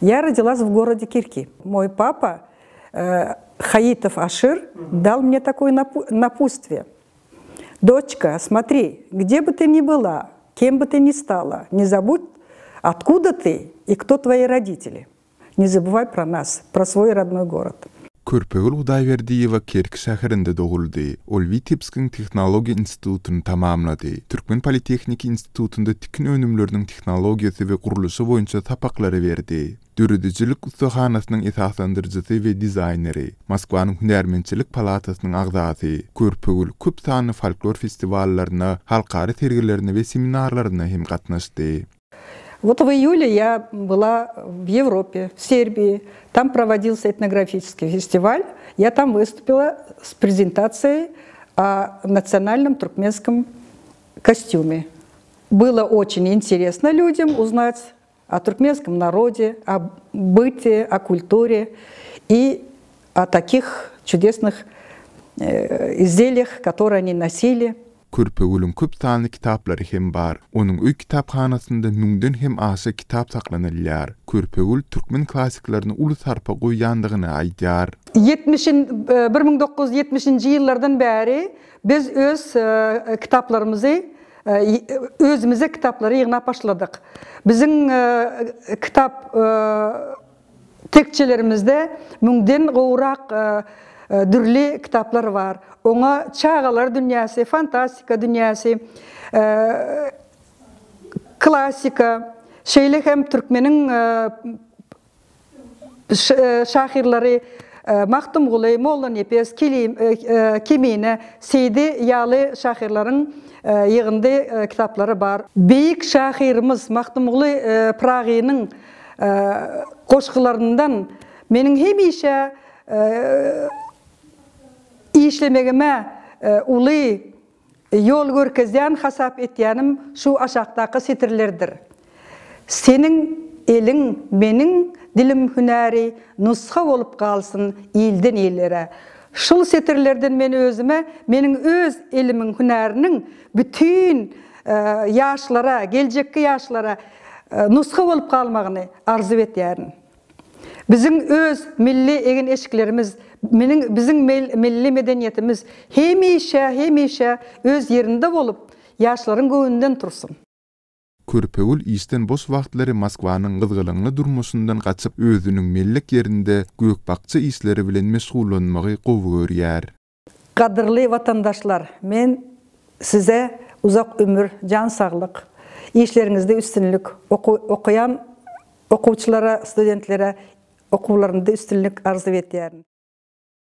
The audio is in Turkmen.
Я родилась в городе Кирки. Мой папа э, Хаитов Ашир дал мне такое напутствие. Дочка, смотри, где бы ты ни была, кем бы ты ни стала, не забудь, откуда ты и кто твои родители. Не забывай про нас, про свой родной город. Körpegül Hudaýberdiýewa Kerki şäherinde doguldy. Ol Witebskiň tehnologiýa institutyny tamamlady. Türkmen politehniki institutynda tikin önümleriniň tehnologiýasy we gurluşy boýunça sapaklary berdi. Döredijilik ussahanasynyň esaslandyryjysy we dizaýneri, Moskwanyň hünärmentçilik palatasynyň agzasy. Körpegül köp sanly folklor festiwallaryna, halkara sergilerine we seminarlaryna hem gatnaşdy. Вот в июле я была в Европе, в Сербии. Там проводился этнографический фестиваль. Я там выступила с презентацией о национальном туркменском костюме. Было очень интересно людям узнать о туркменском народе, о быте, о культуре и о таких чудесных э, изделиях, которые они носили. Körpegülüň köp sanly kitaplary hem bar. Onuň öý kitaphanasynda müňden hem aşa kitap saklanylýar. Körpegül türkmen klassyklaryna uly sarpa goýýandygyny aýdýar. Ýetmişin, 1970-nji ýyllardan bäri biz öz e, kitaplarymyzy e, özümize kitaplary ýygnap başladyk. Biziň e, kitap tekçelerimizde müňden gowrak dürli kitaplar bar. Oňa çagalar dünýäsi, fantastika dünýäsi, klassika, şeýle hem türkmeniň şahyrlary Magtymguly, Mollanepes, Kemine, Seýdi ýaly şahyrlaryň ýygyndy kitaplary bar. Beýik şahyrymyz Magtymguly Pyragynyň goşgularyndan meniň hemişe işlemegime uly ýol görkezýän hasap etýänim şu aşakdaky setirlerdir. Seniň eliň, meniň dilim hünäri nusga bolup galsyn ilden illere. Şul setirlerden men özüme meniň öz elimiň hünäriniň bütin ýaşlara, geljekki ýaşlara nusga bolup galmagyny arzuw etýärin. Biziň öz milli egin-eşiklerimiz, meniň biziň milli medeniýetimiz hemişe, hemişe öz ýerinde bolup, ýaşlaryň göwnünden tursun. Körpegül işden boş wagtlary Moskwanyň gyzgalaňly durmuşyndan gaçyp, özüniň mellek ýerinde gök-bakja işleri bilen meşgullanmagy gowy görýär. Gadyrly watandaşlar, men size uzak ömür, jan saglyk, işleriňizde üstünlik, okaýan okuwçylara, studentlere okuwlarynda üstünlik arzuw etýärin.